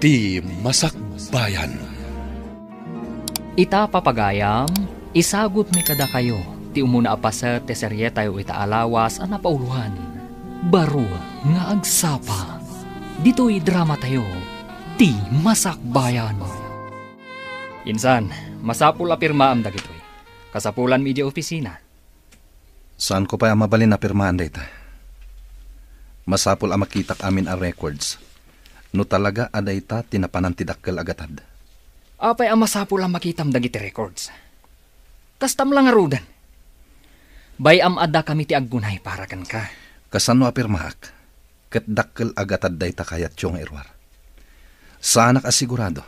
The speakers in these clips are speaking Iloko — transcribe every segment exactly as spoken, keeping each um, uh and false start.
Ti Masakbayan. Ita, papagayam, isagutmi kadakayo ti umuna a paset ti serietayo ita a lawas a napauloan, Baro nga Agsapa. Ditoy dramatayo, Ti Masakbayan. Insan, masapul a pirmaam dagitoy. Kasapulanmi idiay opisina. Saanko pay a mabalin a pirmaan dayta. Masapul a makitak amin a records no talaga a dayta ti napanan ti dakkel a gatad. Apay a masapul a makitam dagiti records? Kastam la ngaruden. Bay-am a dakami ti aggunay para kenka. Kasano a pirmaak? Ket dakkel a gatad dayta kayatyo nga iruar. Saanak a sigurado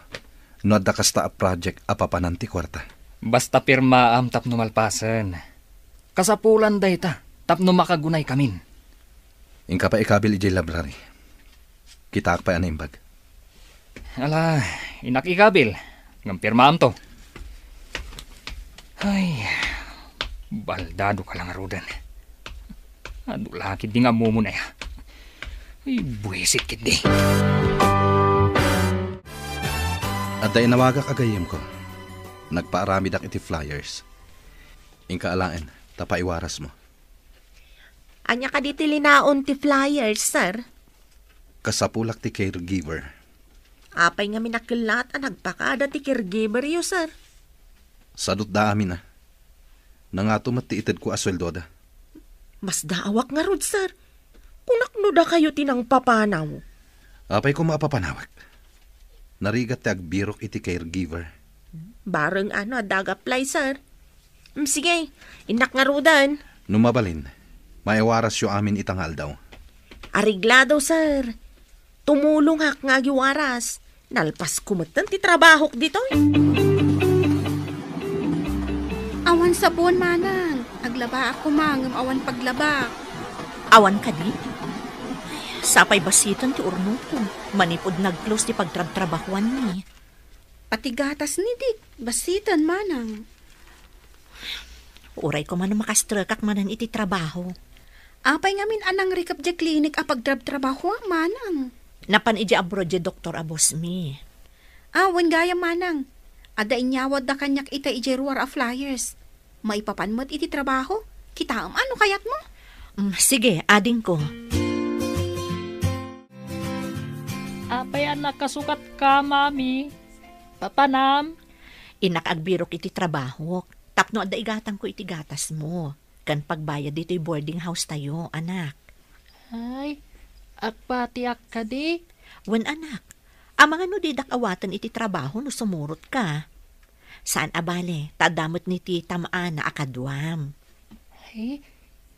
no adda kasta a project a papanan ti kuarta. Basta pirmaam tapno malpasen. Kasapulan dayta tapno makagunaykamin. Inka pay ikabil idiay library. Kitaak pay a naimbag. Ala, innak ikabil. Ngem pirmaamto. Ay, baldado ka la ngaruden. Adu la ketdi nga ammom, aya. Ay, buisit ketdi. Adda inawagak a gayyemko. Nagpaaramidak iti flyers. Inka alaen, ta paiwarasmo. Ania kadi ti linaon ti flyers, sir? Kasapulak ti caregiver. Apay ngamin a kellat a nagpakada ti caregiveryo, sir? Sadutda amin a. Nangato met ti itedko a sueldoda. Masdaawak ngarud, sir. Kunak no dakayo ti nangpapanaw. Apay koma a papanawek? Narigat ti agbirok iti caregiver. Bareng ano adda ag-apply, sir. Mm, sige, innak ngaruden. No mabalin, maiwarasyo amin ita nga aldaw. Areglado, sir. Tumulongak nga agiwaras. Nalpasko metten ti trabahok ditoy. Awan sabon, manang. Aglabaak koma ngem awan paglabak. Awan kadi? Sapay basiten ti urnongko manipud nag-close ti pagtrabtrabahuanmi. Pati gatas ni Dick, basiten, manang. Uray koma no makastrekak manen iti trabaho. Apay ngamin a nangrikep diay klinik a pagtrabtrabahuam, manang? Napan idiay abroad diay doktor a bossmi. Ah, wen gayam, manang. Adda inyawatda kaniak ita idiay ruar a flyers. Maipapan met iti trabaho. Kitaem a no kayatmo. Mm, sige, adingko. Apay a nakasukatka, Mami? Papanam? Innak agbirok iti trabahok tapno adda igatangko iti gatasmo ken pagbayad ditoy boarding house tayo, anak. Ay, agpatiak kadi? Wen, anak. Amangan no didak awaten iti trabaho no sumurotka. Saan a bale, ta adda met ni ti tam-ana a kaduam. Ay,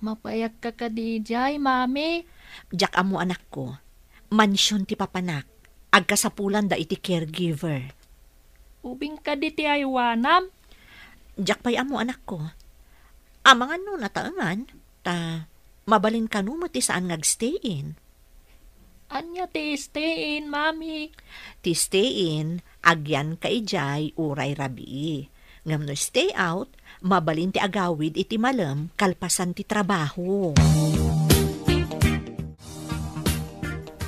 mapayak ka kadi idiay, Mami? Diak ammo, anakko. Mansion ti papanak. Agkasapulanda iti caregiver. Ubing kadi ti aywanam? Diak pay ammo, anakko. Amangan no nataengan, ta mabalin kano met ti saan nga agstay-in. Ania ti stay-in, Mami? Ti stay-in, agyanka idiay uray rabii. Ngem no stay out, mabalin ti agawid iti malem kalpasan ti trabaho.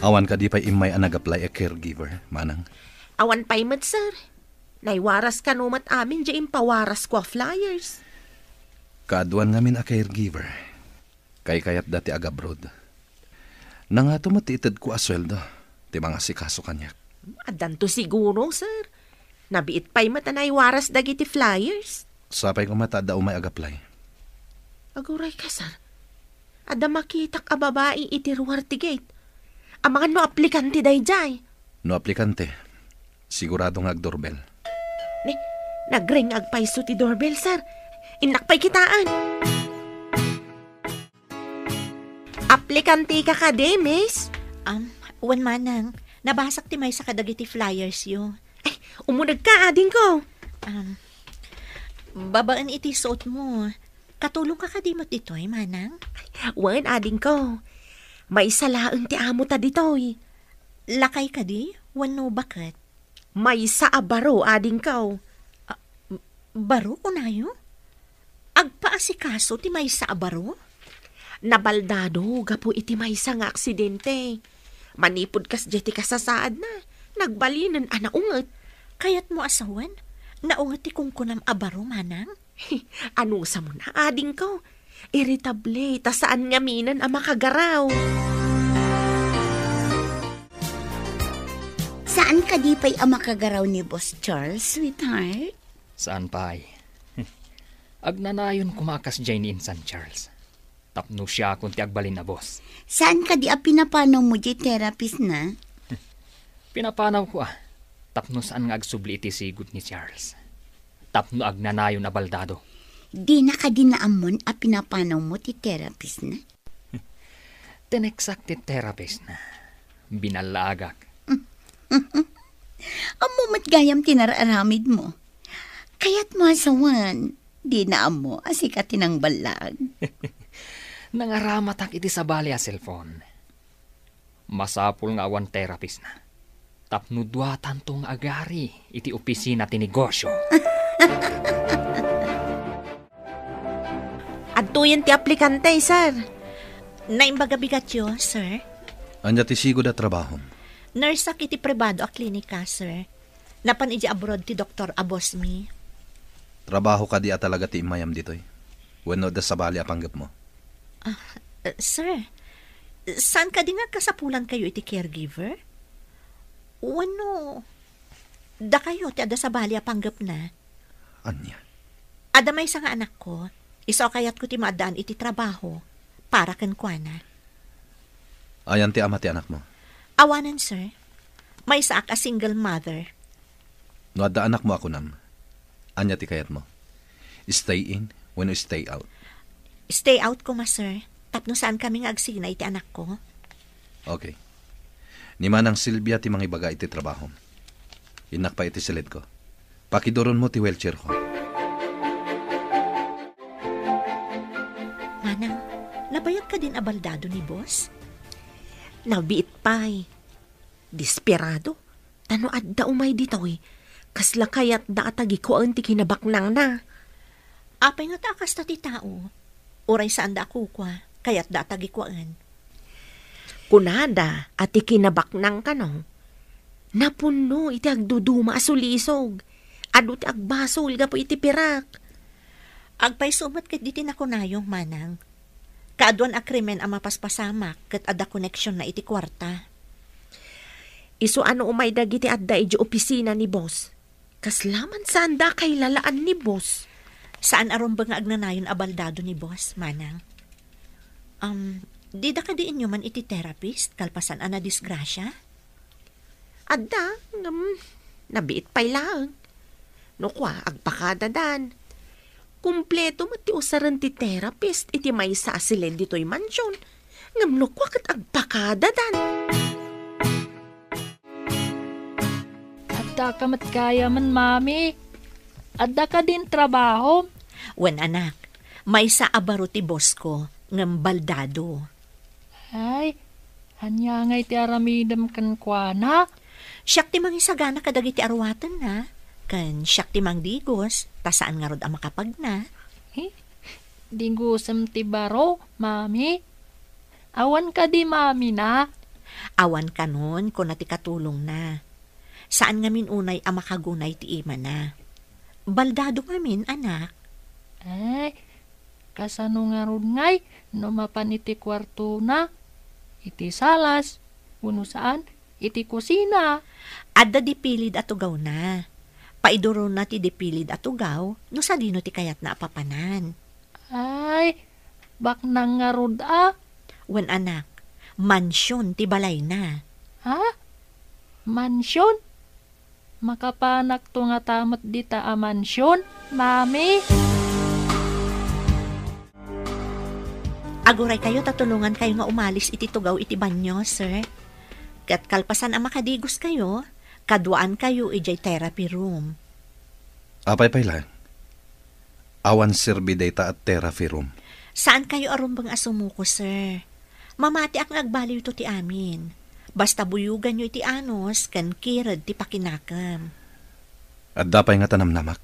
Awan kadi pay immay a nag-apply a caregiver, manang? Awan pay met, sir. Naiwaras kano met amin diay impawarasko a flyers. Kaaduan ngamin a caregiver. Kaykayatda ti agabroad. Nangato met ti itedko a sueldo ti mangasikaso kaniak. Addanto siguro, sir. Nabiit pay met a naiwaras dagiti flyers. Sapay koma ta adda umay ag-apply. Aguray ka, sir. Adda makitak a babai iti ruar ti gate. Amangan no aplikante daydiay. No aplikante, sigurado nga agdoorbell. Ne, nagring agpayso ti doorbell, sir. Innak pay kitaen. Aplikante ka kadi, miss? Um, wen manang, nabasak ti maysa kadagiti flyers yo. Ay, umuneg ka, adingko. Um, babaen iti suot mo. Katulong ka kadi met ditoy, manang? Wen, adingko. Maysa laeng ti amo ta ditoy. Lakay kadi? Wenno baket? Maysa a baro, adingko. Ah, baro, kunayo? Agpaasikaso ti maysa a baro? Nabaldado gapu iti maysa nga aksidente. Manipud kasdiay ti kasasaadna, Nagbalinen a naunget. Kayatmo a sawen? Naunget ti kunkunam a baro, manang? Anusam adingko. Irritable, ta saan ngaminen a makagaraw. Saan kadi pay a makagaraw ni Boss Charles, sweetheart? Saan pay? Agnanayon koma a kasdiay ni insan Charles. Tapno siakon ti agbalin a boss. Saan kadi a pinapanawmo diay therapist na? Pinapanawko a. Tapno saan nga agsubli iti sigud ni Charles. Tapno agnanayon a baldado. Dina kadi naammoan a pinapanawmo ti therapist na? Tineksak ti therapist na. Binallaagak. Ammo met gayam ti nararamidmo. Kayatmo a sawen, dina ammo a sika ti nangballag. Nangaramatak iti sabali a cellphone. Masapul nga awan therapist na. Tapno duatanto nga agari iti opisina ti negosyo. Adtoyen ti aplikante, sir. Naimbag a bigatyo, sir. Ania ti sigud a trabahom? Nurse-ak iti pribado a klinika, sir. Napan idiay abroad ti doktor a boss mi. Trabaho kadi a talaga ti immayam ditoy? Wenno adda sabali a panggepmo? Ah, eh, sir, saan kadi nga kasapulankayo iti caregiver? Wenno dakayo ti adda sabali a panggepna? Ania? Adda maysa nga anakko, isu a kayatko ti maaddaan iti trabaho para kenkuana. Ayan ti ama ti anakmo? Awanen, sir. Maysaak a single mother. No adda anakmo a kunam, ania ti kayatmo? Stay in wenno stay out? Stay out koma, sir. Tapno saan kami nga agsina iti anakko. Okay. Ni Manang Silvia ti mangibaga iti trabahom. Innak pay iti siledko. Pakiduronmo ti wheelchairko. Manang, nabayag kadin a baldado ni boss? Nabiit pay. Desperado. Ta no adda umay ditoy, kasla kayatda a tagikuaen ti kinabaknangna. Apay ngata a kasta ti tao? Uray saanda a kukua, kayatda a tagikuaen. Kunada a ti kinabaknang kano, napunno iti agduduma a sulisog. Adu ti agbasol gapu iti pirak. Agpayso met ket diti nakunayo, manang. Kaaduan a krimen a mapaspasamak ket adda koneksionna iti kuarta. Isu a no umay dagiti adda idiay opisina ni boss, kasla man saanda a kailalaan ni boss. Saan a rumbeng nga agnanayon a baldado ni boss, manang. Um, dida kadi inyoman iti therapist kalpasan a nadisgrasia? Adda, ngem nabiit pay laeng. No kua, agpakadadan. Kumpleto met ti usaren ti therapist iti maysa a silid ditoy mansion. Ngem no kua ket agpakadadan. Adda ka met gayamen, Mami. Adda kadin trabahom? Wen, anak. Maysa a baro ti boss ko, ngem baldado. Ay, ania ngay ti aramidem kenkuana? Siak ti mangisagana kadagiti aruatenna, ken siak ti mangdigos, ta saan ngarud a makapagna. Eh, digosem ti baro, Mami? Awan kadi mamina? Awan kanon, kuna ti katulongna. Saan ngamin unay a makagunay ti imana. Baldado ngamin, anak. Ay, kasano ngarud ngay no mapan iti kuartona, iti salas, wenno saan, iti kusina? Adda dipilid a tugawna. Paiduronna ti dipilid a tugaw no sadino ti kayatna a papanan. Ay, baknang ngarud a. Wen, anak, mansion ti balayna. Ha? Mansion? Makapanakto ngata met dita a mansion, Mami? Aguraykayo ta tulongankayo nga umalis iti tugaw iti banio, sir. Ket kalpasan a makadigoskayo, kaduaankayo idiay therapy room. Apay pay laeng? Awan serbi dayta a therapy room. Saankayo a rumbeng a sumuko, sir. Mamatiak nga agbaliwto ti amin. Basta buyoganyo iti anus ken kired ti pakinakem. Adda pay ngata namnamak.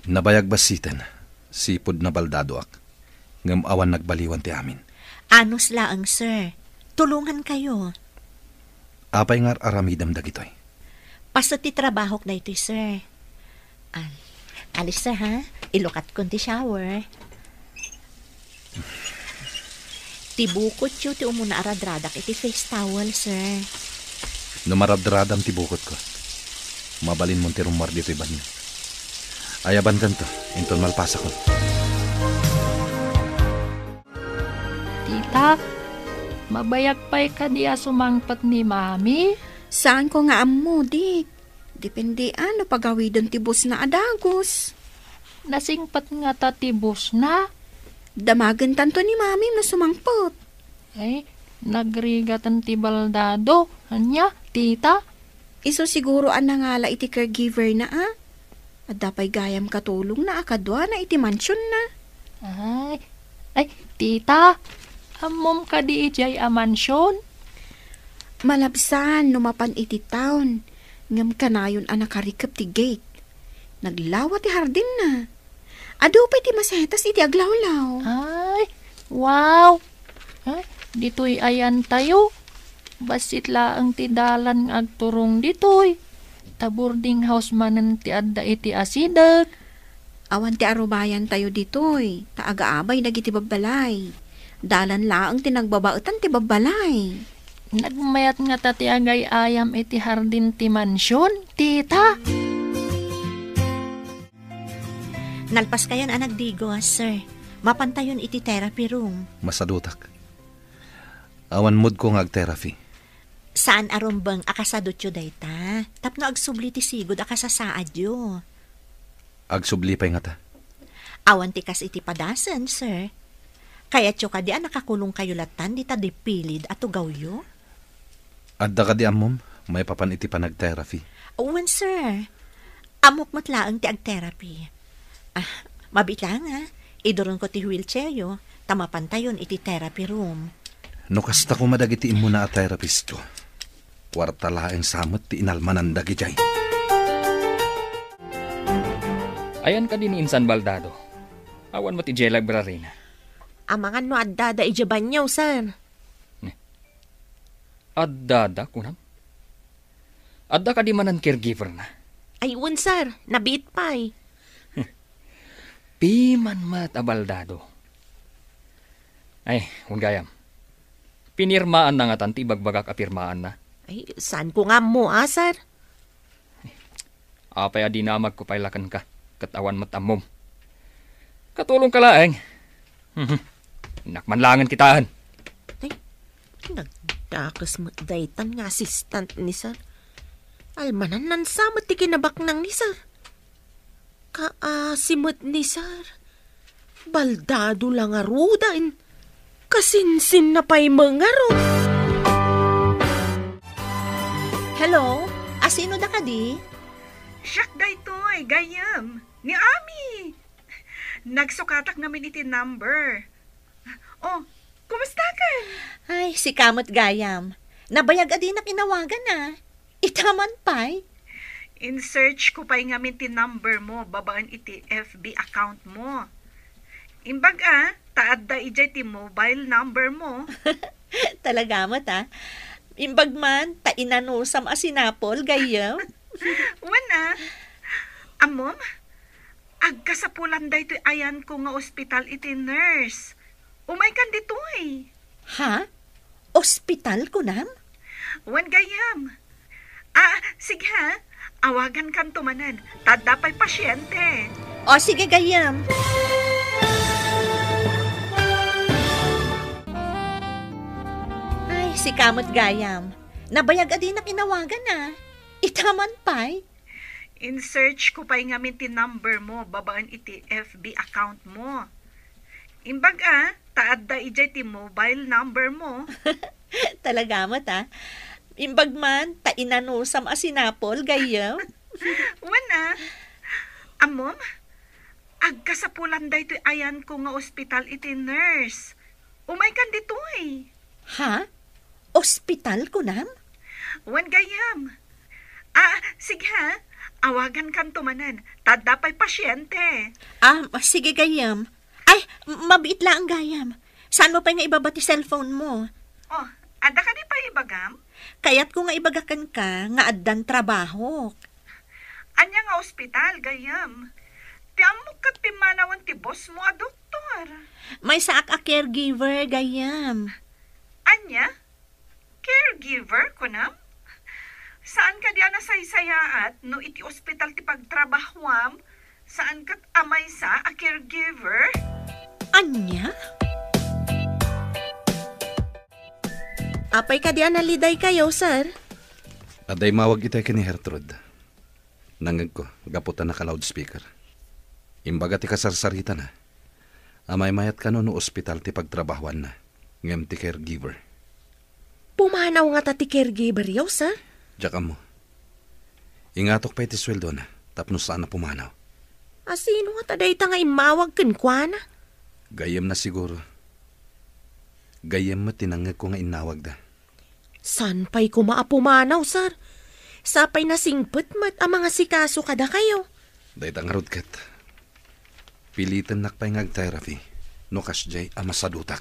Nabayag bassiten, sipud nabaldadoak. Ngem awan nagbaliwan ti amin. Anus laeng, sir. Tulongankayo. Apay nga ar-aramidem dagitoy? Paset ti trabahok daytoy, sir. Ah, alis, sir, ha? Ilukatkon ti shower. Ti bukotyo ti umuna a radradak iti face towel, sir. No maradradam ti bukotko, mabalinmon ti rummuar ditoy banio. Ayabankanto, inton malpasakon. Tita, mabayag pay kadi a sumangpet ni Mami? Saanko nga ammo, Dik. Depende a no pagawiden ti busna a dagus. Nasingpet ngata ti busna? Damagentanto ni Mami no sumangpet. Ay, nagrigaten ti baldado. Ania, tita? Isu siguro a nangala iti caregiver na, a? Adda pay gayam katulongna a kaduana iti mansionna. Ay, ay, tita, ammom kadi idiay a mansion? Malabsan no mapan iti town, ngem kanayon a nakarikep ti gate. Naglawa ti hardinna. Adu pay ti masetas iti aglawlaw. Ay, wow! Ay, ditoy ayantayo. Bassit laeng ti dalan nga agturong ditoy. Ta boarding house manen ti adda iti asideg. Awan ti arubayantayo ditoy, ta agaabay dagiti babbalay. Dalan laeng ti nagbabaetan ti babbalay. Nagmayat ngata ti agay-ayam iti hardin ti mansion, tita. Nalpaskayon a nagdigos, sir. Mapantayon iti therapy room. Masadutak. Awan moodko nga ag-therapy. Saan a rumbeng a kasadutyo dayta, tapno agsubli ti sigud a kasasaadyo. Agsubli pay ngata. Awan ti kas iti padasen, sir. Kayatyo kadi a nakakulongkayo lattan dita dipilid a tugawyo? Adda kadi ammom maipapan iti panag-therapy? Wen, sir. Ammok met laeng ti ag-therapy. Ah, mabiit laeng, a. Iduronko ti wheelchairyo, ta mapantayon iti therapy room. No kasta koma dagiti immuna a therapistko, kuarta laeng sa met ti inalmanan dagidiay. Ayan kadi ni insan baldado? Awan met idiay library na. Amangan no addada idiay banyo, sir. Addada, kunam? Adda kadi manen caregiver na? Ay, wen, sir. Nabiit pay. Piman met a baldado. Ay, wen gayam. Pinirmaan na ngatan ti ibagbagak a pirmaan na. Ay, saan ko nga ammo, a, sir? Apay a dinamagko pay la kenka, ket awan met ammom. Katulongka laeng. Mhm. Innak man laengen kitaen. Ay, nagdakes met daytan nga assistant ni sir. Almanan-nan sa met ti kinabaknang ni sir. Kaasi met ni sir. Baldado la ngaruden. Kasinsinna pay met ngarud. Hello? Asino da kadi? Siak daytoy, gayyem. Ni Ami. Nagsukatak ngamin iti number. Oh, kumustakan? Ay, sika met gayam. Nabayag a dinak inawagan, a. Ita man pay? In-search ko pay ngamin ti number mo babaen iti F B account mo. Imbag a, ta adda idiay ti mobile number mo. Talaga met, a. Imbag man, ta inanusam a sinapol, gayyem. Wen, a. Ammom, agkasapulan daytoy ayanko nga ospital iti nurse. Umaykan ditoy. Ha? Ospital, kunam? Wen, gayyem. Ah, sige ha. Awagankanto manen. Ta adda pay pasiente. O, sige, gayyem. Ay, sika met gayam. Nabayag a dinak inawagan, a. Ita man pay? In-search ko pay ngamin ti number mo babaen iti F B account mo. Imbag a, ta adda idiay ti mobile number mo. Talaga met, a. Imbag man, ta inanusam a sinapol, gayyem. Wen, a. Ammom, agkasapulan daytoy ayanko nga ospital iti nurse. Umaykan ditoy. Ha? Ospital, kunam? Wen, gayyem. Ah, sige ha. Awagankanto manen. Ta adda pay pasiente. Ah, sige, gayyem. Ay, m-, mabiit laeng, gayam. Saanmo pay nga ibaba ti cellphone mo? Oh, adda kadi pay ibagam? Kayatko nga ibaga kenka nga addan trabahok. Ania nga ospital, gayyem? Ti ammok ket pimmanawen ti boss mo a doktor. Maysaak a caregiver, gayyem. Ania? Caregiver, kunam? Saan kadi a nasaysayaat no iti ospital ti pagtrabahuam, saan ket a maysa a caregiver? Ania? Apay kadi a nalidaykayo, sir? Adda immawag itay ken ni Gertrude. Nangngegko, gapu ta naka-loudspeaker. Imbaga ti kasarsaritana. Amaymayat kano no ospital ti pagtrabahuanna, ngem ti caregiver. Pumanaw ngata ti caregiver-yo, sir? Diak ammo. Ingatok pay ti sueldona, tapno saan a pumanaw. A sino ngata dayta nga immawag kenkuana? Gayyemna siguro. Gayyem met ti nangngegko nga innawagda. Saan pay koma a pumanaw, sir? Sapay nasingpet met a mangasikaso kadakayo. Dayta ngarud ket, pilitennak pay nga ag-therapy no kasdiay a masadutak.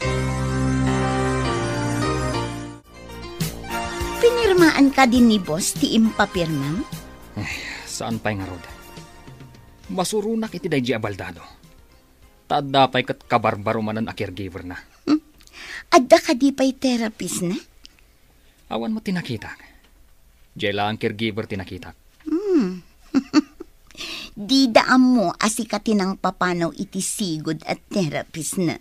Pinirmaan kadi ni boss ti impapirmam? Ay, saan pay ngarud. Masuronak iti daydiay a baldado. Ta adda pay ket kabarbaro manen a caregiver-na. Hmm. Adda kadi pay therapist-na? Awan met ti nakitak. Diay laeng caregiver ti nakitak. Hmm. Dida ammo a sika ti nangpapanaw iti sigud a therapist-na.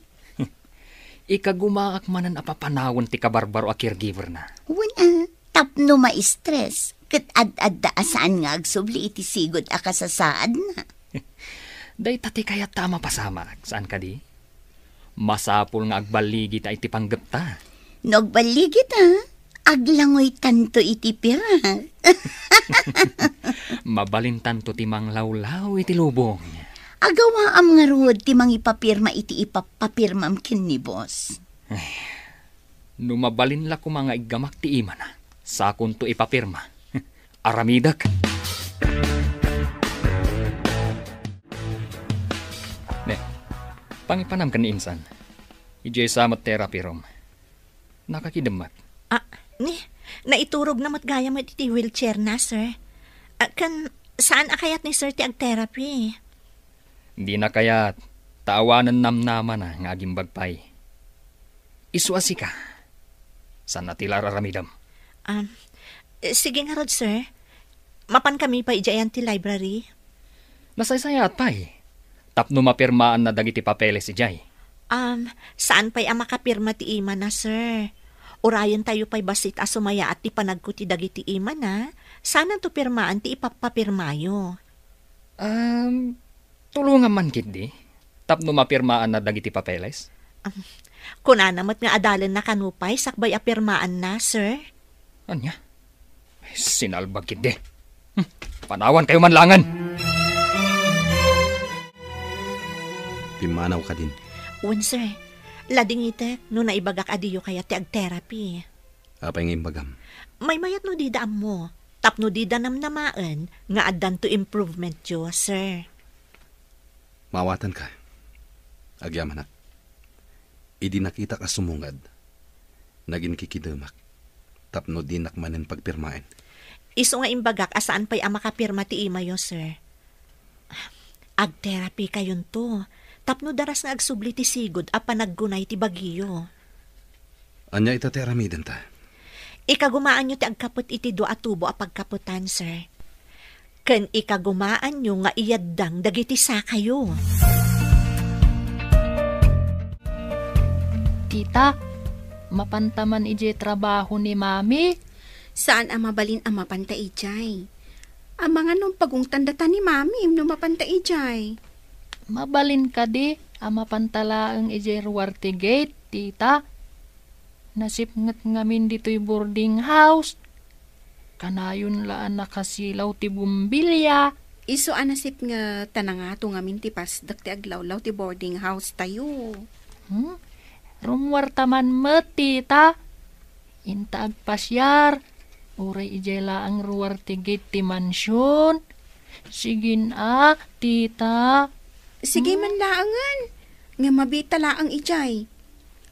Ikagumaak manen a papanawen ti kabarbaro a caregiver-na. Wen, a, tapno ma-stress, ket ad-adda a saan nga agsubli iti sigud a kasasaadna. Dayta ti kayatta a mapasamak, saan kadi? Masapul nga agballigita iti panggepta. No agballigita, aglangoytanto iti pirak. Mabalintanto ti manglawlaw iti lubong. Agawaam ngarud ti mangipapirma iti ipapapirmam ken ni boss. Ay, no mabalin la koma nga iggamak ti imana, sakonto ipapirma. Aramidek. Ne, pangipanam ken ni insan. Idiay sa met therapy room. Nakakidem met. Ah, ni, naiturogna met gayam iti wheelchair-na, sir. Ah, ken saan a kayat ni sir ti ag-therapy? Dina kayat, ta awanen namnamana nga agimbag pay. Isu a sika. Saan a ti la ar-aramidem? Um, eh, sige ngarud, sir. Mapankami pay idiay ayan ti library? Nasaysayaat pay. Tapno mapirmaanna dagiti papeles idiay. Um, saan pay a makapirma ti imana, sir? Urayentayo pay bassit a sumayaat ti panagko ti dagiti imana, sananto pirmaan ti ipapapirmayo. Um, Tulongam man ketdi, tapno mapirmaanna dagiti papeles? Am, kunana met nga adalenna kano pay sakbay a pirmaanna, sir. Ania? Ay, sinalbag ketdi. Hmm, panawankayo man laengen. Pimmanaw kadin. Wen, sir. Ladingitek no naibagak a diyo kayat ti ag-therapy. Apay nga imbagam? Maymayat no dida ammo, tapno dida namnamaen nga addanto improvementyo, sir. Maawatanka. Agyamanak. Idi nakitak a sumungad, naginkikidemak tapno dinak manen pagpirmaen. Isu nga imbagak a saan pay a makapirma ti imayo, sir. Ag-therapy kayonto, tapno daras nga agsubli ti sigud a panaggunay ti bagiyo. Ania ita ti aramidenta? Ikagumaanyo ti agkapet iti dua a tubo a pagkapetan, sir. Ken ikagumaanyo nga iyaddang dagiti sakayo. Tita, mapanta man idiay trabaho ni Mami? Saan a mabalin a mapanta idiay. Amangan no pagungtan data ni Mami no mapanta idiay. Mabalin kadi a mapanta laeng idiay ruar ti gate, tita? Nasipnget ngamin ditoy boarding house. Kanayon la a nakasilaw ti bumbilya. Isu a nasipnget ta nangato ngamin ti pasdek ti aglawlaw ti boarding house tayo. Hmm? Rummuarta man met, tita. Inta agpasiar, uray idiay laeng ruar ti gate ti mansion. Sigin a, tita. Sige Hmm? man laengen, nga mabita laeng idiay.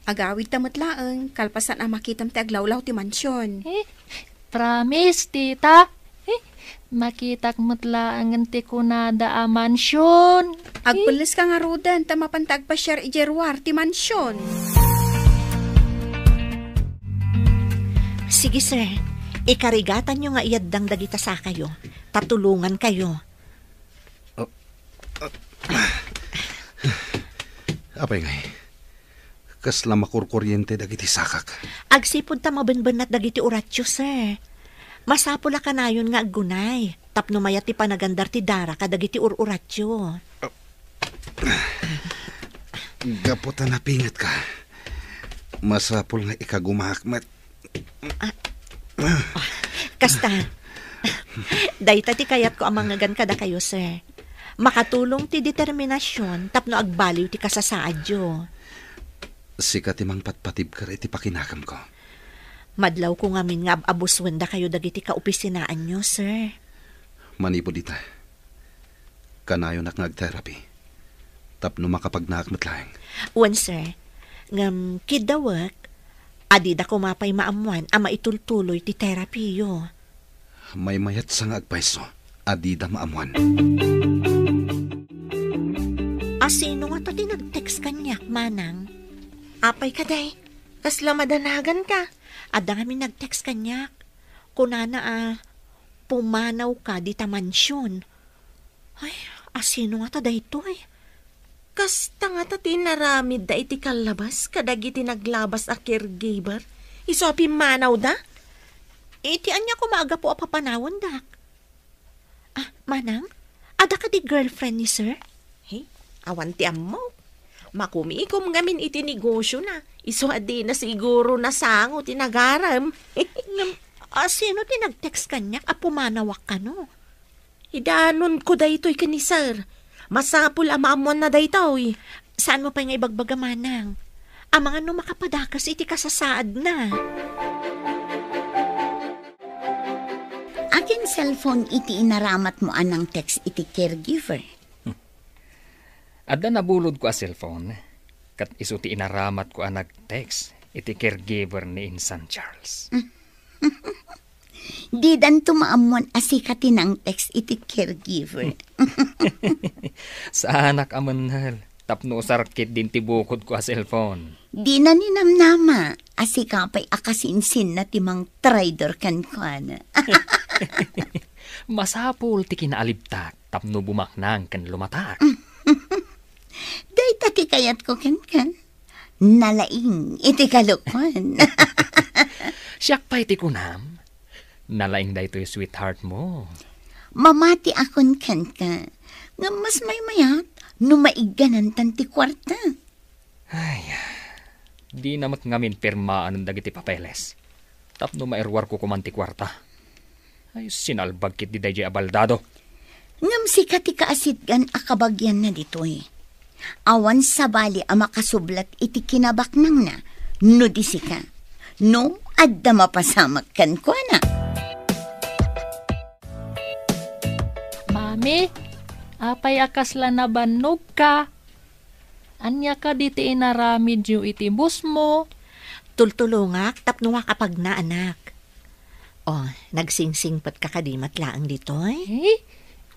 Agawidta met laeng, kalpasan a makitam ti aglawlaw ti mansion. Eh, promise, tita. Eh, makitak met laengen ti kunada a mansion. Agpelles ka ngaruden, ta mapanta agpasiar idiay ruar ti mansion. Sige, sir. Ikarigatanyo nga iyaddang dagita sakayo, ta tulongankayo. Oh, ah. Apay ngay, kasla makurkuriente dagiti sakak? Agsipud ta mabenbennat dagiti uratio, sir. Masapul a kanayon nga aggunay tapno mayat ti panagandar ti dara kadagiti ur-uratio. Gapu ta napingetka, masapul nga ikagumaak met. Ah, ah, kasta. Dayta ti kayatko a mangngegan kadakayo, sir. Makatulong ti determinasion tapno agbaliw ti kasasaadyo. Sika ti mangpatpatibker iti pakinakemko. Madlawko ngamin nga ab-abusuen dakayo dagiti kaopisinaanyo, sir. Manipud ita, kanayonak nga ag-therapy tapno makapagnaak met laeng. Wen, sir. Ngem kiddawek, adida koma pay maammuan a maitultuloy ti therapyyo. Maymayatsa nga agpayso, adida maammuan. A sino ngata ti nag-text kaniak, manang? Apay kadi? Kasla madanaganka? Adda ngamin nag-text kaniak. Kunana a, pumanawka dita mansion. Ay, a sino ngata daytoy? Kasta ngata ti inaramidda iti kallabas kadagiti naglabas a caregiver, isu a pimmanawda? Iti ania koma a gapu a papanawandak? Ah, manang, adda kadi girlfriend ni sir? He, awan ti ammok. Makumikom ngamin iti negosiona, isu a dina siguro nasango ti nagarem. Ngem, a sino ti nag-text kaniak a pumanawak kano? Idanonko daytoy ken ni sir. Masapul a maammuanna daytoy. Saanmo pay nga ibagbaga, manang? Amangan no makapadakes iti kasasaadna. Akin cellphone iti inaramatmo a nang-text iti caregiver? Adda nabulodko a cellphone, ket isu ti inaramatko a nag-text iti caregiver ni Insan Charles. Didanto maammuan a sika ti nang-text iti caregiver. Saanak a mennel, tapno usar ketdin ti bukodko a cellphone. Dina ninamnama a sika pay a kasinsinna ti mangtraidor kenkuana. Masapul ti kinaalibtak tapno bumaknang ken lumatak. Dayta ti kayatko kenka. Nalaing iti kalokoan. Siak pay ti kunam, nalaing daytoy sweetheart mo. Mamatiakon kenka, ngem mas maymayat no maigganantan ti kuarta. Ay, dina met ngamin pirmaen dagiti papeles tapno mairuarko koman ti kuarta. Ay, sinalbag ketdi daydiay a baldado. Ngem sika ti kaasitgan a kabagianna ditoy. Awan sabali a makasublat iti kinabaknangna no di sika. No adda mapasamak kenkuana. Mami, apay a kasla nabannogka? Ania kadi ti inaramidyo iti busmo? Tultulongak tapno makapagna, anak. O, nagsingsingpetka kadi met laeng ditoy? Eh,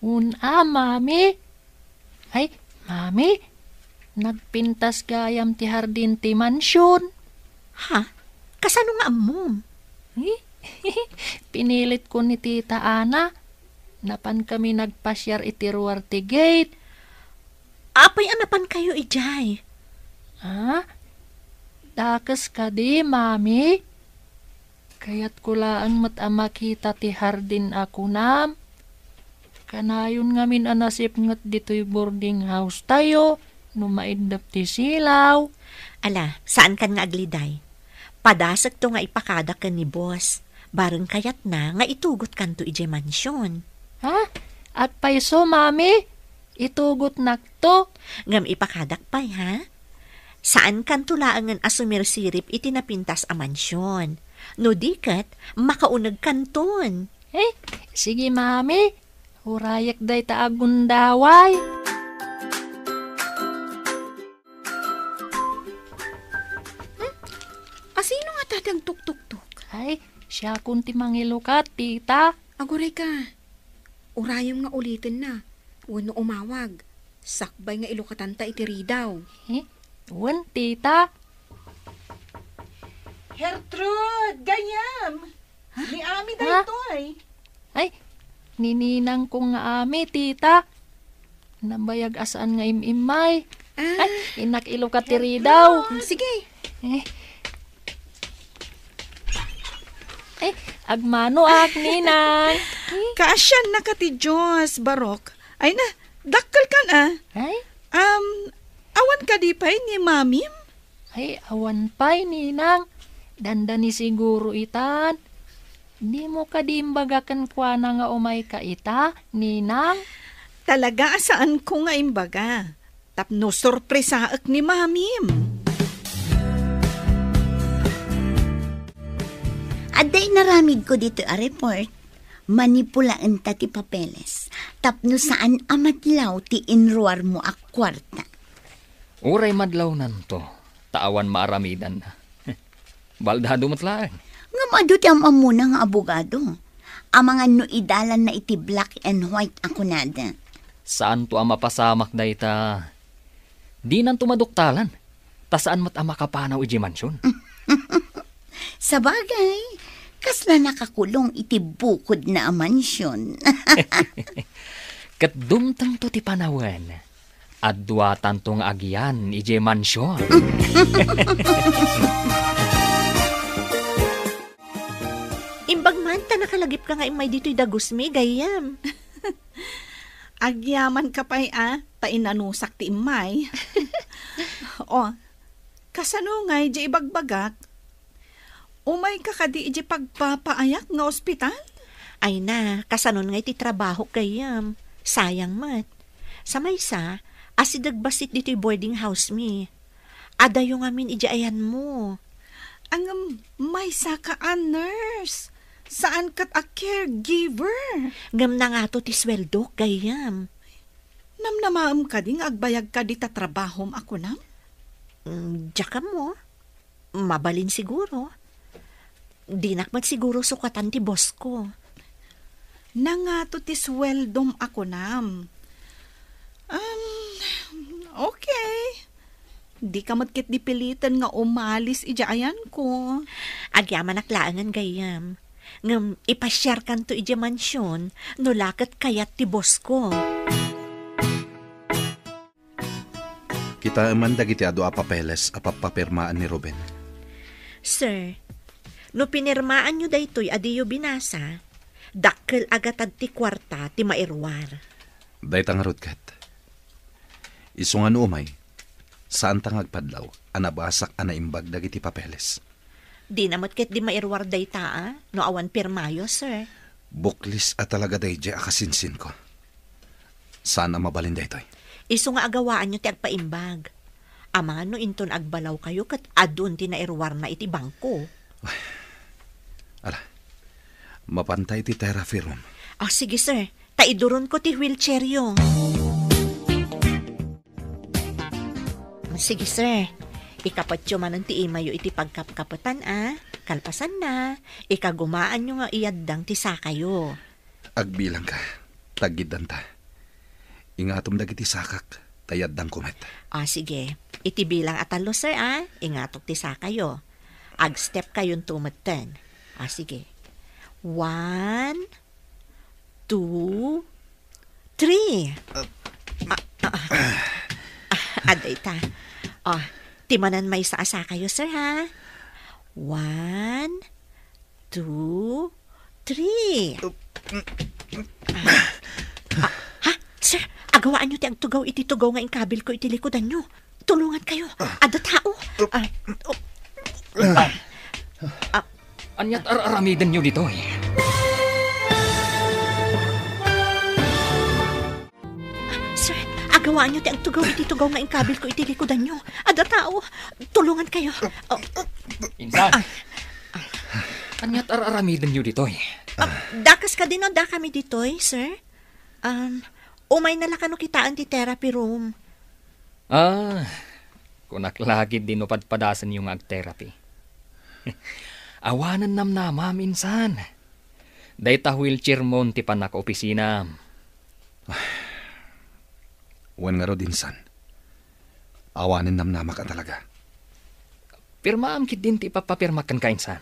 un-a, Mami. Ay, Mami, nagpintas gayam ti hardin ti mansion. Ha? Kasano nga ammom? Eh, pinilit ko ni Tita Ana. Napan kami nagpasiar iti ruar ti gate. Apay a napankayo idiay? Ah? Dakes kadi, Mami? Kayatko laeng met a makita ti hardin a kunam. Kanayon ngamin a nasipnget ditoy boarding house tayo no maiddep ti silaw. Ala, saankan nga agliday. Padasekto nga ipakadak ken ni boss. Bareng kayatna nga itugotkanto idiay mansion. Ha? Agpayso, Mami? Itugotnakto? Ngem ipakadak pay, ha? Saankanto laengen a sumirsirip iti napintas a mansion. No di ket, makaunegkanton. Eh, sige, Mami. Urayek dayta a gundaway. Ay, siakon ti mangilukat, tita. Aguray ka. Urayem nga ulitenna wenno umawag. Sakbay nga ilukatanta iti ridaw. Eh, wen, tita. Gertrude, gayam. Ha? Ni Ami Ha? daytoy. Ay, ni ninangko nga Ami, tita. Nabayag a saan nga im-immay. Ah. Ay, innak ilukat ti ridaw. Mm, sige. Eh. Ay, agmanoak, ninang. Eh. Kaasiannaka ti Dios, Barok. Ay na, dakkel kan, ah. Ay? Um, awan kadi pay ni Mamim? Ay, awan pay, ninang. Dandani siguro itan. Dimo kadi imbaga kenkuana nga umayka ita, ninang? Talaga a saanko nga imbaga. Tapno sorpresaek ni Mamim. Adda inaramidko ditoy a report, manipulaenta ti papeles, tapno saan a madlaw ti inruarmo a kuarta. Uray madlawnanto, ta awan maaramidanna. Baldado met laeng. Ngem adu ti am-ammona nga abogado. Amangan no idalanna iti black and white a kunada. Saanto a mapasamak dayta. Dinanto maduktalan, ta saan met a makapanaw idiay mansion. Sabagay, kasla nakakulong iti bukodna a mansion. Ket dumtengto ti panawen. Adduatanto nga agian idiay mansion. Imbag man ta nakalagipka nga immay ditoy dagusmi, gayyem. Agyamankay pay a, ta inanusak ti immay. O, kasano ngay diay ibagbagak? Umayka kadi idiay pagpapaayak nga ospital? Ay na, kasanon ngay ti trabahok gayyem? Sayang met. Sa maysa, asideg bassit ditoy boarding house mi. Adayo ngamin idiay ayanmo. Ngem maysaka a nurse, saan ket a caregiver. Ngem nangato ti sueldok gayyem? Namnamaem kadi nga agbayagka dita trabahom a kunam? Mm, diak ammo. Mabalin siguro. Dinak met siguro sukatan ti bossko. Nangato ti sueldom a kunam? Um, okay. Dika met ketdi piliten nga umalis idiay ayanko. Agyamanak laengen gayyem. Ngem ipasiarkanto idiay mansion no la ket kayat ti bossko. Kitaem man dagiti adu a papeles a pappapirmaan ni Ruben. Sir, no pinirmaanyo daytoy a diyo binasa, dakkel a gatad ti kuarta ti mairuar. Dayta ngarud ket. Isu nga no umay, saanta nga agpadlaw a nabasak a naimbag dagiti papeles. Dina met ketdi mairuar dayta, a, no awan pirmayo, sir. Buklis a talaga daydiay a kasinsinko. Saan a mabalin daytoy. Isu nga agawaanyo ti agpaimbag. Amangan no inton agbalawkayo ket adun ti nairuarna iti bangko. Ay, ala, mapanta iti therapy room. Ah, sige, sir. Ta iduronko ti wheelchairyo. Sige, sir. Ikapetyo manen ti imayyo iti pagkapkapetan, a. Kalpasanna, ikagumaanyo nga iyaddang ti sakayo. Agbilangka, taggiddanta. Ingatom dagiti sakak, ta iyaddangko met. Ah, sige. Iti bilang a tallo, sir, a. Ingatok ti sakayo. Agstep kayonto metten. Ah, sige. One, two, three. Ah, ah, ah. Ah, adda ita. Ah, ti manen maysa a sakayo, sir, ha? One, two, three. Ah, ah, ha? Sir, agawaanyo ti agtugaw iti tugaw nga inkabilko iti likudanyo. Tulongankayo. Adda tao. Ah, oh. Ah, Aniat ar-aramidenyo ditoy? Sir, agawaanyo ti agtugaw iti tugaw nga inkabilko iti likudanyo. Adda tao. Tulongankayo. Oh. Insan, aniat ar-aramidenyo ditoy? Ah, dakes kadi no dakami ditoy, sir? Um, umayna la kano kitaen ti therapy room. Ah, kunak la ketdi no padpadasenyo nga agterapi. Awanen namnamam, insan. Dayta wheelchair mon ti pannak-opisinam. Wen ngarud, insan. Awanen namnamak a talaga. Pirmaam ketdin ti ipapapirmak kenka, insan.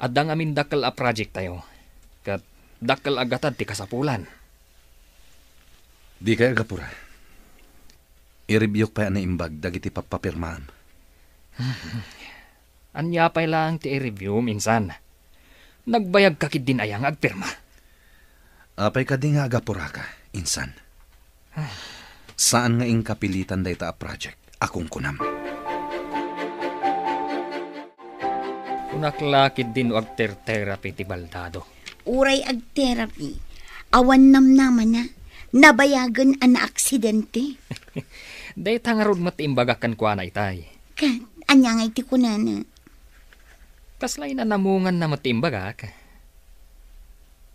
Adda ngamin dakkel a project tayo. Ket dakkel a gatad ti kasapulan. Dikay agapura. I-reviewk pay a naimbag dagiti pappapirmaam. Ania pay laeng ti i-review, insan? Nagbayagka ketdin aya nga agpirma? Apay kadi nga agapuraka, insan? Saan nga inka pilitan dayta a project a kunkunam. Kunak la ketdin no agter-therapy ti baldado. Uray agtherapy, awan namnamana, nabayagen a naaksidente. Dayta ngarud met ti imbagak kenkuana itay. Ket ania ngay ti kunana? Kasla inanamunganna met ti imbagak.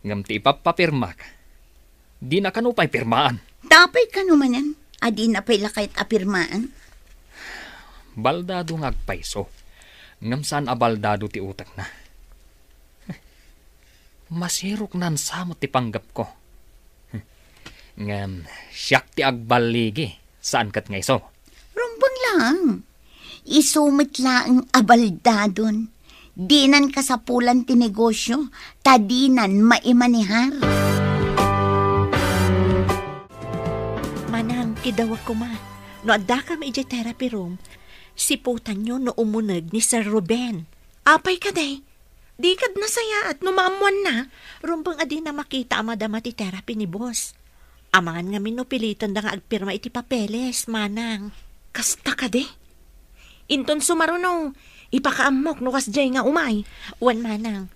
Ngem ti ipappapirmak, dina kano pay pirmaan. Tapay kano manen a dina pay la kayat a pirmaan? Baldado nga agpayso, ngem saan a baldado ti utekna. Masiroknan sa met ti panggepko. Ngem siak ti agballigi, saan ket nga isu. Rumbeng laeng. Isu met laeng a baldadon. Dinan kasapulan ti negosyo, ta dinan maimanehar. Manang, kidawek koma. No addakam idiay therapy room, siputanyo no umuneg ni Sir Ruben. Apay kadi? Di kad nasayaat no maammoanna. Rumbeng a dina makita a madama ti therapy ni boss. Amangan ngamin no pilitenda nga agpirma iti papeles, manang. Kasta kadi? Inton sumaruno, ipakaammok no kasdiay nga umay. Wen, manang.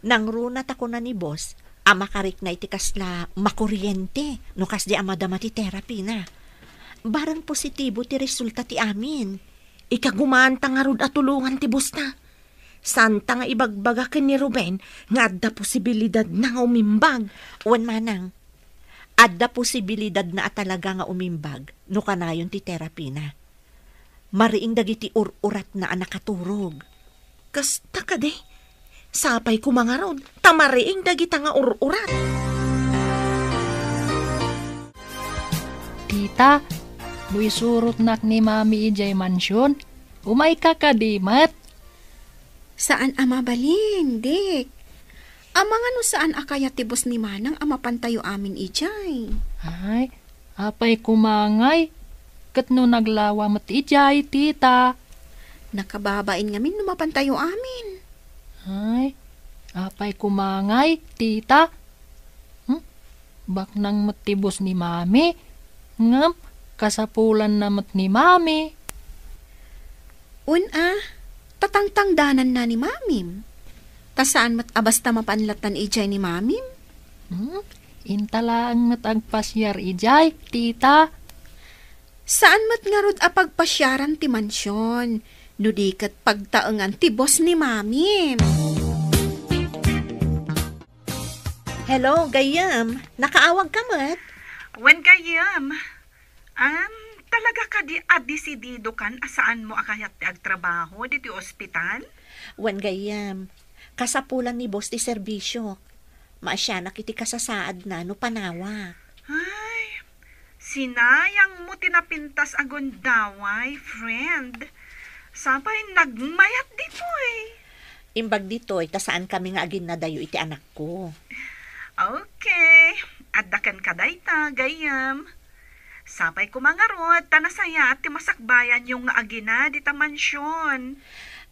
Nangruna ta kuna ni boss a makarikna iti kasla makuriente no kasdi a madama ti therapy na. Barang positibo ti resulta ti amin. Ikagumaanta ngarud a tulongan ti boss ta. Santa nga ibagbaga ken ni Ruben nga adda posibilidadna nga umimbag. Wen, manang, adda posibilidadna a talaga nga umimbag no kanayon ti therapy na. Mariing dagiti ur-uratna a nakaturog. Kasta kadi? Sapay koma ngarud, ta mariing dagita nga ur-urat. Tita, no isurotnak ni Mami idiay mansion, umayka kadi met? Saan a mabalin, Dick. Amangan no saan a kayat ti boss ni Manang a mapantayo amin idiay. Ay, apay koma ngay, ket no naglawa met idiay, tita? Nakababain ngamin no mapantayo amin. Ay, apay koma ngay, tita? Hmm? Baknang met ti boss ni Mami, ngem kasapulanna met ni Mami. Wen a, tatangtangdananna ni Mamim. Ta saan met a basta mapan lattan idiay ni Mamim. Hmm? Inta laeng met agpasiar idiay, tita. Saan met ngarud a pagpasiaran ti mansion, no di ket pagtaengan ti boss ni Mamim. Hello, gayyem. Nakaawag ka met? Wen, gayyem. Am, talaga kadi a desidido kan a saan mo a kayat ti agtrabaho ditoy ospital? Wen, gayyem. Kasapulan ni boss ti serbisyok. Maasianak iti kasasaadna no panawak. Ay, sinayang mo ti napintas a gundaway, friend. Sapay nagmayat ditoy. Imbag ditoy, ta saan kami nga aginnadayo iti anakko. Okay. Adda kenka dayta, gayyem. Sapay koma ngarud, ta nasayaat ti masakbayanyo nga agina dita mansion.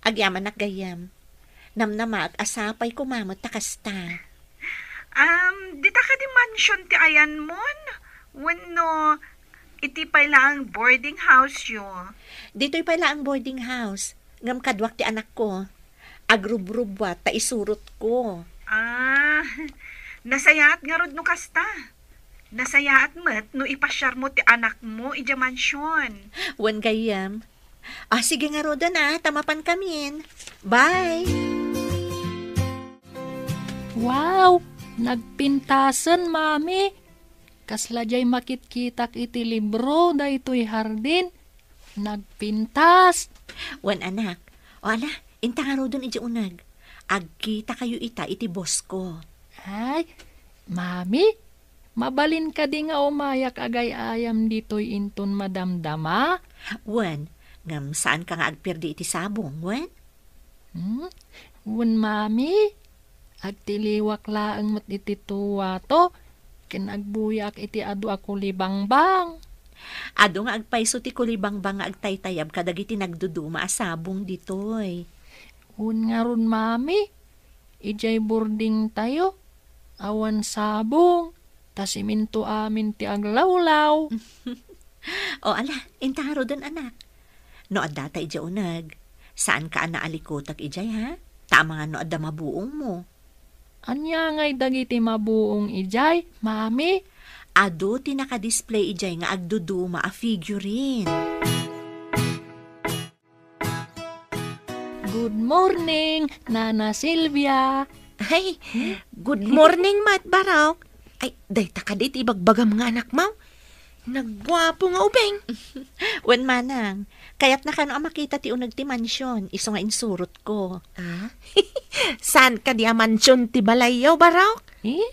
Agyamanak, gayyem. Namnamaak a sapay koma met ta kasta. Um, dita kadi mansion ti ayanmon? Wenno iti pay laeng boarding house yo? Ditoy pay laeng boarding house. Ngem kaduak ti anakko. Agrubrubbuat ta isurotko. Ah, nasayaat ngarud no kasta. Nasayaat met no ipasiarmo ti anakmo idiay mansion. Wen, gayyem. Ah, sige ngaruden a, ta mapankamin. Bye! Wow! Nagpintasen, Mami! Kasla diay makitkitak iti libro daytoy hardin. Nagpintas! Wen, anak. O ala, inta ngaruden idiay uneg. agkitakayo ita iti boss ko. Ay, Mami, mabalin kadi nga umayak agay-ayam ditoy inton madamdama? Wen, ngem saanka nga agperdi iti sabong, wen? Hmm? Wen, Mami, agtiliwak laeng met iti tuwato, ken agbuyaak iti adu a kulibangbang. Adu nga agpayso ti kulibangbang nga agtaytayab kadagiti nagduduma a sabong ditoy. Wen ngarud, Mami, idiay boarding tayo, awan sabong, ta simento amin ti aglawlaw. O ala, inta ngaruden, anak. No adda ta idiay uneg, saanka a naalikutek idiay, ha? Ta amangan no adda mabuongmo. Ania ngay dagiti mabuong idiay, Mami? Adu ti nakadisplay idiay nga agduduma a figurine. Good morning, Nana Silvia. Ay, good morning met, Barok. Ay, dayta kadi ti ibagbagam nga anakmo? Nagguapo nga ubing. Wen, manang, kayatna kano a makita ti uneg ti mansion, isu nga insurotko. Ah? Saan kadi a mansion ti balayyo, Barok? Eh?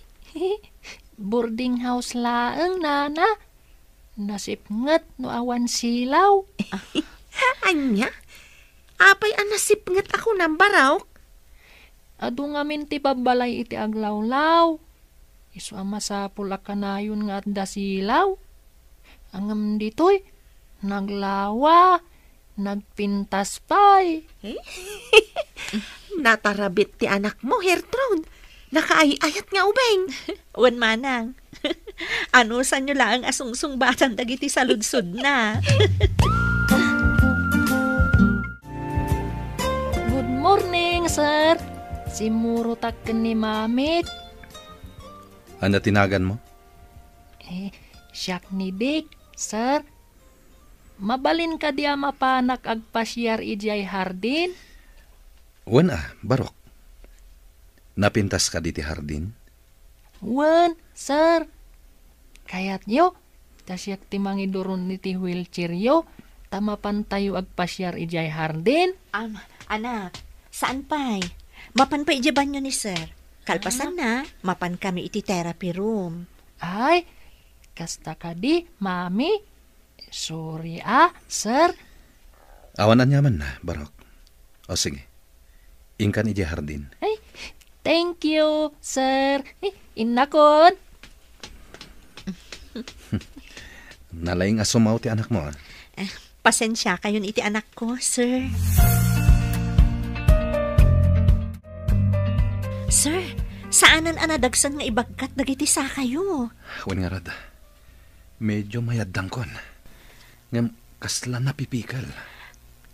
Boarding house laeng, Nana. Nasipnget no awan silaw. Ania? Apay a nasipnget a kunam, Barok? Adu ngamin ti babbalay iti aglawlaw. Isu a masapul a kanayon nga adda silaw. Ngem ditoy, naglawa, nagpintas pay. Natarabit ti anakmo, Gertrude. Nakaay-ayat nga ubing. Wen, manang. Anusanyo laeng a sungsungbatan dagiti saludsodna. Good morning, sir. Simmurotak ken ni Mamit. Ania ti naganmo? Eh, siak ni Dick, sir. Mabalin kadi a mapanak agpasiar idiay hardin? Wen a, Barok. Napintas kadi ti hardin? Wen, sir. Kayatyo, ta siak ti mangiduron iti wheelchairyo, ta mapantayo agpasiar idiay hardin? Am, anak, saan pay. Mapan pay idiay banyo ni sir. Kalpasanna, mapan kami iti therapy room. Ay, kasta kadi, Mami? Sorry, ah, sir. Awan aniamanna, Barok. O sige, inkan idiay hardin. Ay, thank you, sir. Ay, innakon. Nalaing a sumaw ti anakmo, ah. Eh, pasensiakayon iti anakko, sir. Sir, saanen a nadagsen nga ibagkat dagiti sakayo. Wen ngarud, medyo mayaddangkon. Ngem kasla napipikel.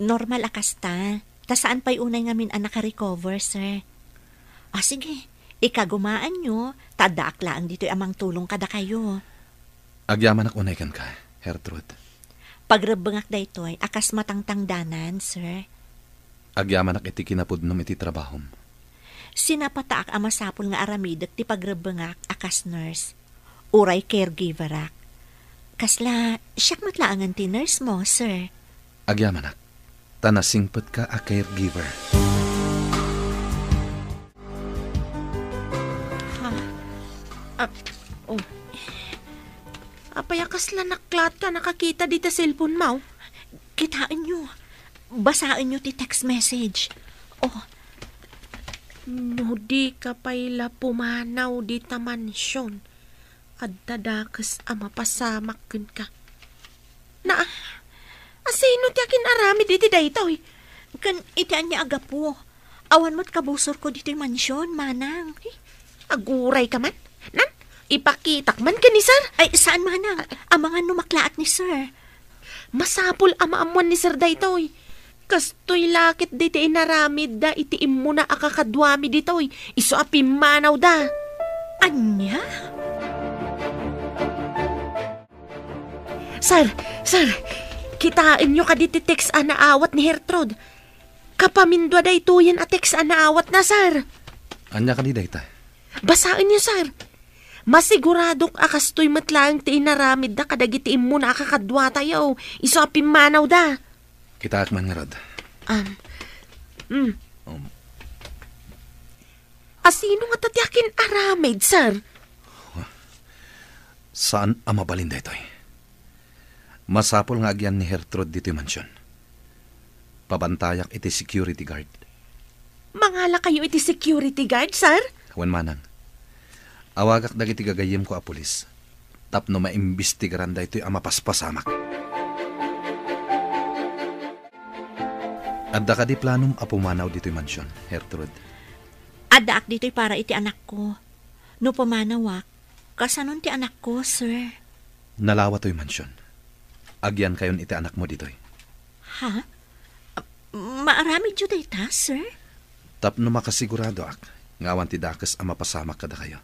Normal a kasta. Ta saan pay unay ngamin a nakarecover, sir. Ah, sige. Ikagumaanyo, ta addaak laeng ditoy a mangtulong kadakayo. Agyamanak unay kenka, Gertrude. Pagrebbengak daytoy a kas matangtangdanan, sir. Agyamanak iti kinapudnom iti trabahom. Sinapataak a masapul nga aramidek ti pagrebbengak a kas nurse. Uray caregiverak. Kasla, siak met laengen ti nurse mo, sir. Agyamanak, ta nasingpetka a caregiver. Ha? Ah, oh. Apay a kasla naklat ka nakakita dita cellphone mo? Kitaenyo. Basaenyo ti text message. Oh. No di ka pay la pumanaw dita mansion, adda dakes a mapasamak kenka. Na, asino ti akin-aramid iti daytoy? Ken iti ania a gapu? Awan met kabusorko ditoy mansion, manang. Eh, aguray ka man? Nan, ipakitak man ken ni sir? Ay, saan, manang. Amangan no maklaat ni sir. Masapul a maammuan ni sir daytoy. Kastoy la ket dayta inaramidda iti immuna a kakaduami ditoy, isu a pimmanawda. Ania? Sir, sir, kitaenyo kadi ti text a naawat ni Gertrude? Kapamindua daytoyen a text a naawatna, sir. Ania kadi dayta? Basaenyo, sir. Masiguradok a kastoy met laeng ti inaramidda kadagiti immuna a kakaduatayo, isu a pimmanawda. Kitaak man ngarud. Um, mm. Um, Asino ngata ti akin-aramid, sir? Saan a mabalin daytoy. Masapul nga agyan ni Gertrude ditoy mansion. Pabantayak iti security guard. Mangalakayo iti security guard, sir? Wen, manang. Awagak dagiti gagayyemko a pulis tapno maimbestigaran daytoy a mapaspasamak. Adda kadi planom a pumanaw ditoy mansion, Gertrude? Addaak ditoy para iti anakko. No pumanawak, kasanon ti anakko, sir? Nalawa toy mansion. Agyankayon iti anakmo ditoy. Ha? Maaramidyo dayta, sir? Tapno makasiguradoak nga awan ti dakes a mapasamak kadakayo.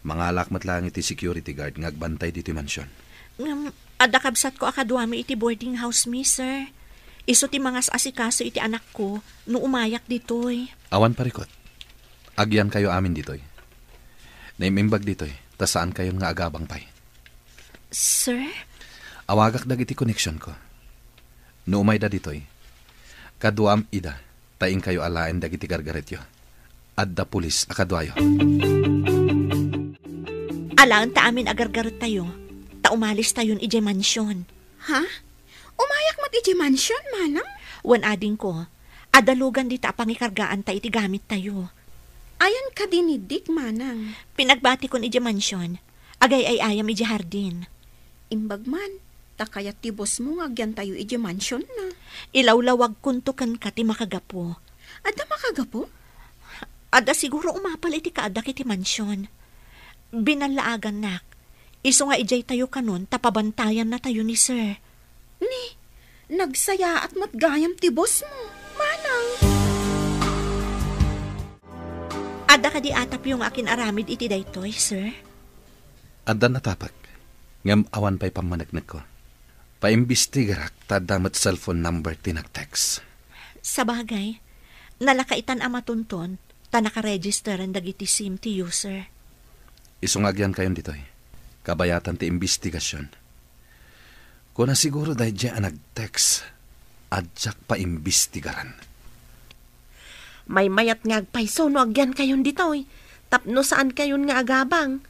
Mangalak met laeng iti security guard nga agbantay ditoy mansion. Ngem, adda kabsatko a kaduami iti boarding house mi, sir. Isu ti mangas-asikaso iti anakko no umayak ditoy. Awan parikot. Agyankayo amin ditoy. Naim-imbag ditoy, ta saankayon nga agabang pay. Sir? Awagak dagiti koneksionko. No umayda ditoy, kaduam ida, ta inkayo alaen dagiti gargaretyo. Adda pulis a kaduayo. Alaenta amin a gargarettayo, ta umalistayon idiay mansion. Ha? Umayak met idiay mansion, manang? Wen, adingko, adda lugan dita a pangikargaanta iti gamittayo. Ayan kadi ni Dick, manang? Pinagbatikon idiay mansion. Agay-ay-ayam idiay hardin. Imbag man, ta kayat ti bossmo nga agyantayo idiay mansionna. Ilawlawagkonto kenka ti makagapu. Adda makagapu? Adda siguro umapal iti kaaddak iti mansion. Binallaagannak. Isu nga idiay tayo kanon ta pabantayannatayo ni sir. Ni, nagsayaat met gayam ti bossmo, manang. Adda kadi atapyo nga akin-aramid iti daytoy, sir? Adda natapek, ngem awan pay pammaneknekko. Paimbestigarak ta adda met cellphone number ti nag-text. Sabagay, nalakaitan a matunton ta nakaregisteren dagiti sim ti user. Isu nga agyankayon ditoy. Kabayatan ti imbestigasion. Kuna siguro daydiay a nag-text, a diak paimbestigaran. Maymayat nga agpayso no agyankayon ditoy, tapno saankayon nga agabang.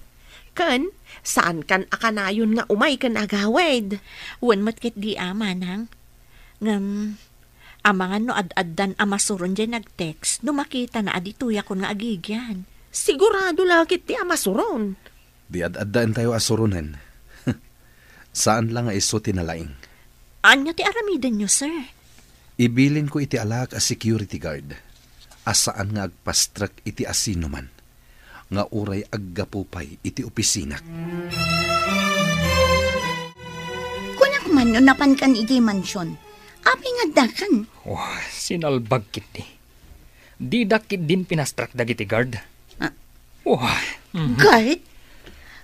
Ken, saankan a kanayon nga umay ken agawid. Wen met ketdi a, manang. Ngem, amangan no ad-addan a masuron diay nag-text no makitana a ditoyakon nga agigyan. Sigurado la ketdi a masuron. Di ad-addaentayo a suronen. Saan la nga isu ti nalaing. Ania ti aramidenyo, sir? Ibilinko iti alaak a security guard a saan nga agpastrek iti asinoman nga uray aggapu pay iti opisinak. Kunak man no napankan idiay mansion, apay nga addakan? Oh, sinalbag ketdi. Didak ketdin pinastrek dagiti guard. Ah. Wah, mhm. Guard?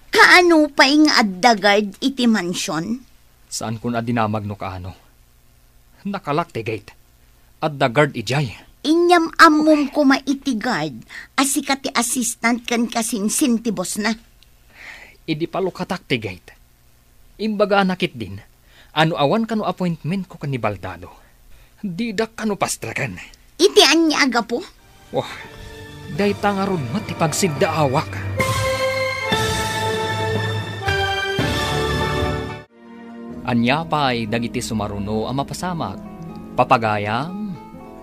Kaano pay nga adda guard iti mansion? Saankon a dinamag no kaano. Nakalak ti gate. Adda guard idiay. Inyam-ammom koma iti guard a sika ti assistant ken kasinsin ti bossna. Idi palukatak ti gate, imbagana ketdin a no awan kano appointmentko ken ni Baldado, didak kano pastreken. Iti ania a gapu? Wah, dayta ngarud met ti pagsiddaawak. Ania pay dagiti sumaruno a mapasamak? Papagayam,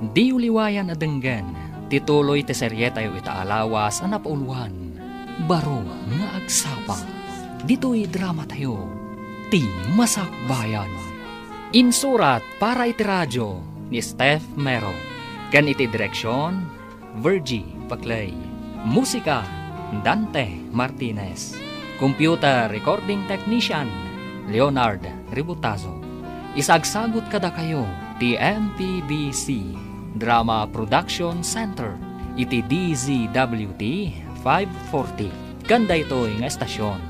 diyo liwayan a denggen ti tuloy ti serietayo ita a lawas a napauluan, Baro nga Agsapa. Ditoy dramatayo, Ti Masakbayan. Insurat para iti radio ni Steph Mero, ken iti direksion, Virgie Paclay. Musika, Dante Martinez. Computer recording technician, Leonard Ributazo. Isagsagut kadakayo ti M P B C Drama Production Center iti D Z W T five forty. Ken daytoy nga estasion,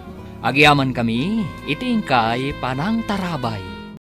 agyamankami iti inkay panangtarabay.